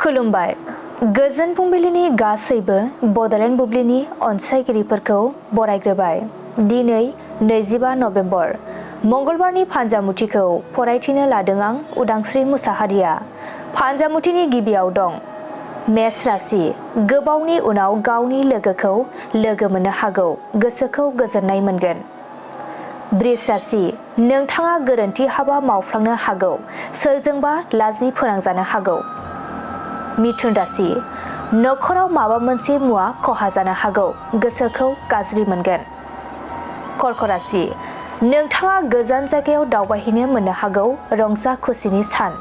खुलुमबाय। गोजोन फुंबिलिनि गासैबो बड'लेण्ड बुब्लिनि अनसायगिरिफोरखौ बरायग्रोबाय। दिनै 25 नभेम्बर मंगलबारनि फान्जामुथिखौ फरायथिनो लादों आं उदांस्रि मुसाहारिया। फान्जामुथिनि गिबियाव दं मेष राशि। गोबावनि उनाव गावनि लोगोखौ लोगो मोननो हागौ, गोसोखौ गोजोननाय मोनगोन। बृष राशि। नोंथाङा गोरोन्थि हाबा मावफ्लांनो हागौ, सोरजोंबा लाजि फोनांजानो हागौ। मिथुन राशि। नखराव माबा मोनसे मुवा खहा जानो हागौ, गोसोखौ गाज्रि मोनगोन। कर्क राशि। नोंथाङा गोजान जायगायाव दावबायहैनो मोननो हागौ, रंजा खुसिनि सान।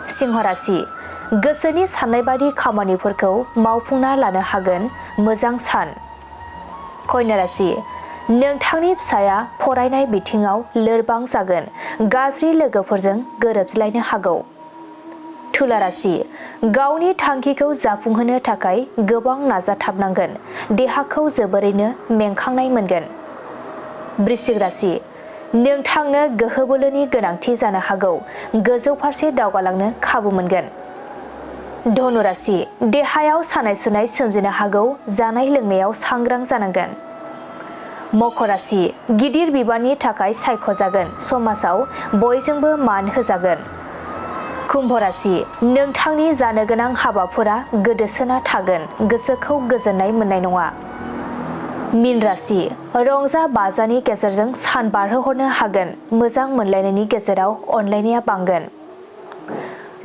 सिंह राशि। गोसोनि साननाय बायदि खामानिफोरखौ मावफुंना लानो हागोन, मोजां सान। कन्या राशि। नोंथांनि फिसाया फरायनाय बिथिङाव लोरबां जागोन, गाज्रि लोगोफोरजों गोरोबज्लायनो हागौ। तुला राशि। गावनि थांखिखौ जाफुंहोनो थाखाय गोबां नाजाथाबनांगोन, देहाखौ जोबोरैनो मेंखांनाय मोनगोन। वृश्चिक राशि। नोंथांनो गोहो बोलोनि गोनांथि जानो हागौ, गोजौ फारसे दावगालांनो खाबु मोनगोन। धनु राशि। देहायाव सानाय सुनाय सोमजिनो हागौ, जानाय लोंनायाव सांग्रां जानांगोन। मकर राशि। गिदिर बिबाननि थाखाय सायख'जागोन, समाजाव बयजोंबो मान होजागोन। कुम्भ राशि। नोंथांनि जानो गोनां हाबाफोरा गोदोसोना थागोन, गोसोखौ गोजोननाय मोननाय नङा। मीन राशि। रंजा बाजानि गेजेरजों सान बारहोहरनो हागोन, मोजां मोनलायनायनि गेजेराव अनलायनाया बांगोन।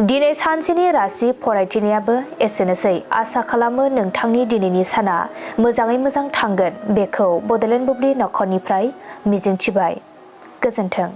दिनै सानसेनि राशि फरायथिनायाबो एसेनोसै। आसा खालामो नोंथांनि दिनैनि साना मोजाङै मोजां थांगोन, बेखौ बड'लेण्ड बुब्लि नखरनिफ्राय मिजिंथिबाय। गोजोन्थों।